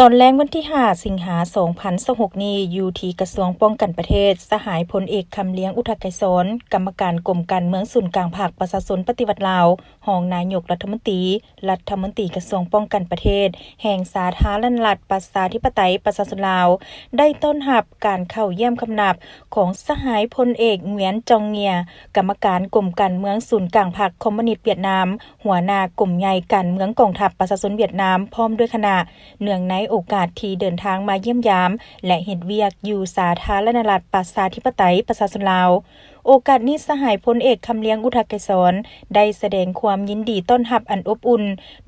ຕອນແລງວັນທີຫ້າ ສິງຫາ ສອງພັນຊາວຫົກນີ້ ຢູ່ທີ່ກະຊວງປ້ອງກັນປະເທດ, ສະຫາຍພົນເອກ ຄຳລຽງ ອຸທັກໄກສອນ ກຳມະການກົມການເມືອງສູນກາງພັກປະຊາຊົນປະຕິວັດລາວ, ຮອງນາຍົກລັດຖະມົນຕີ, ລັດຖະມົນຕີກະຊວງປ້ອງກັນປະເທດ ແຫ່ງສາທາລະນະລັດ ປະຊາທິປະໄຕ ປະຊາຊົນລາວ ໄດ້ຕ້ອນຮັບການເຂົ້າຢ້ຽມຄຳນັບຂອງສະຫາຍພົນເອກ ຫງວຽນ ຈອງເງຍ ກຳມະການກົມການເມືອງສູນກາງພັກຄອມມູນິດຫວຽດນາມ, ຫົວໜ້າກົມໃຫຍ່ການເມືອງກອງທັບປະຊາຊົນຫວຽດນາມ ພ້ອມດ້ວຍຄະນະ, ເນື່ອງໃນໂອກາດທີ່ເດີນທາງມາຢ້ຽມຢາມ ແລະ ເຮັດວຽກຢູ່ສາທາລະນະລັດ ປະຊາທິປະໄຕ ປະຊາຊົນລາວ. ໂອກາດນີ້ ສະຫາຍພົນເອກ ຄຳລຽງ ອຸທັກໄກສອນ ໄດ້ສະແດງຄວາມຍິນດີຕ້ອນຮັບອັນອົບອຸ່ນ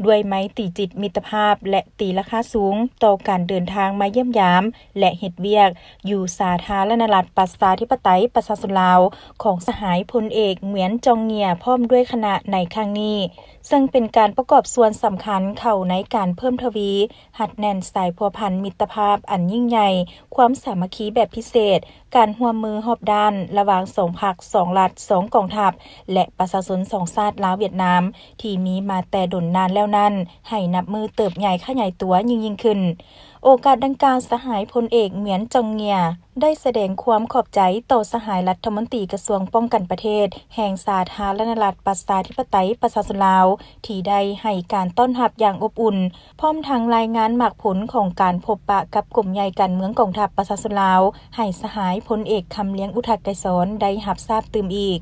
ດ້ວຍໄມຕີຈິດມິດຕະພາບ ແລະ ຕີລາຄາສູງຕໍ່ການເດີນທາງມາຢ້ຽມຢາມ ແລະ ເຮັດວຽກຢູ່ສາທາລະນະລັດ ປະຊາທິປະໄຕ ປະຊາຊົນລາວ ຂອງສະຫາຍພົນເອກ ຫງວຽນ ຈອງເງຍ ພ້ອມດ້ວຍຄະນະໃນຄັ້ງນີ້, ເຊິ່ງເປັນການປະກອບສ່ວນສຳຄັນເຂົ້າໃນການເພີ່ມທະວີ ຮັດແໜ້ນສາຍພົວພັນມິດຕະພາບອັນຍິ່ງໃຫຍ່, ຄວາມສາມັກຄີແບບພິເສດ, ການຮ່ວມມືຮອບດ້ານລະຫວ່າງສອງພັກ, ສອງລັດ, ສອງກອງທັບ ແລະ ປະຊາຊົນສອງຊາດລາວຫວຽດນາມ ທີ່ມີມາແຕ່ດົນນານແລ້ວນັ້ນ ໃຫ້ນັບມື້ເຕີບໃຫຍ່ຂະຫຍາຍຕົວຍິ່ງໆຂຶ້ນ. ໂອກາດດັ່ງກ່າວ, ສະຫາຍພົນເອກ ຫງວຽນ ຈອງເງຍ ໄດ້ສະແດງຄວາມຂອບໃຈຕໍ່ສະຫາຍລັດຖະມົນຕີກະຊວງປ້ອງກັນປະເທດ ແຫ່ງສາທາລະນະລັດ ປະຊາທິປະໄຕ ປະຊາຊົນລາວ ທີ່ໄດ້ໃຫ້ການຕ້ອນຮັບຢ່າງອົບອຸ່ນ, ພ້ອມທັງລາຍງານໝາກຜົນຂອງການພົບປະກັບກົມໃຫຍ່ການເມືອງກອງທັບປະຊາຊົນລາວ ໃຫ້ສະຫາຍພົນເອກ ຄຳລຽງ ອຸທັກໄກສອນ ໄດ້ຮັບຊາບຕື່ມອີກ.